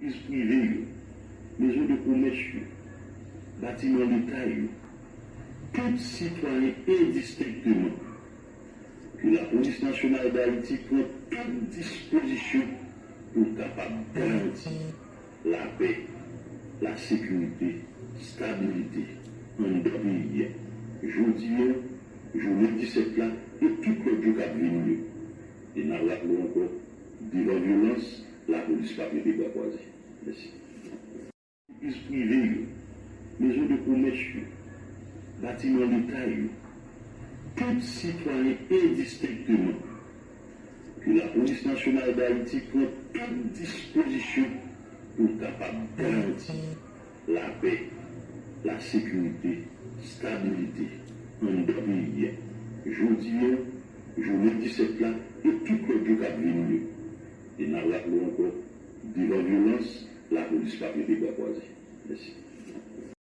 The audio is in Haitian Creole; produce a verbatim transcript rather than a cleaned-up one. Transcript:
Antrepriz prive yo, mezon de komès yo, batiman leta yo, tout sitwayen endistenkteman, ke Lapolis Nasyonal d Ayiti pran tout dispozisyon pou l kapab garanti lapè, lasekirite, stabilite anndan peyi a, jodi a, jounen disèt la e tout lòt jou k ap vini yo. E n ap raple w ankò, devan vyolans, lapolis p ap rete bra kwaze. Mèsi. Antrepriz prive yo, mezon de komès yo, batiman leta yo, tout sitwayen endistenkteman, ke Lapolis Nasyonal d Ayiti pran tout dispozisyon pou l kapab garanti lapè, lasekirite, stabilite anndan peyi a, jodi a, jounen disèt la e tout lòt jou k ap vini yo. E n ap raple w ankò, devan vyolans, lapolis p ap rete bra kwaze.